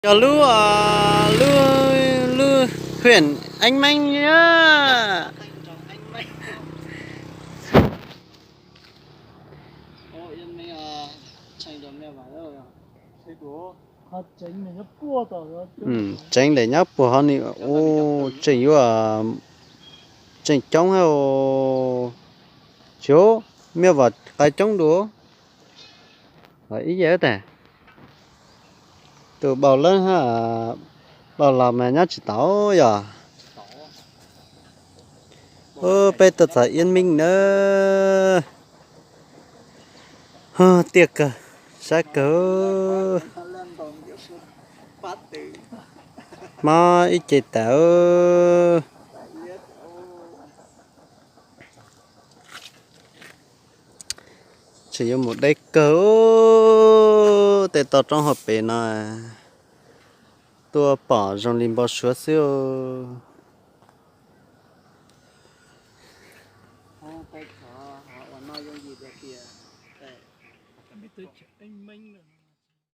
Yog lub, lub, lub huyện An Minh á. Tseev ntawm nyob puag hov ni, ua tseem yuav tseem coob thiab. Tsis, mej vam qai coob dua. Ib yam tas, tus npau lawb, npau laus mas nyob tsis tau yog. Peb tuaj txog Yên Minh na. Tiaj kawg, sab kawg. Mob ib ce tas. Tseem yuav mus deb kawg. Tej toj roob hauv pes no tuaj pom zoo li npau suav xwb.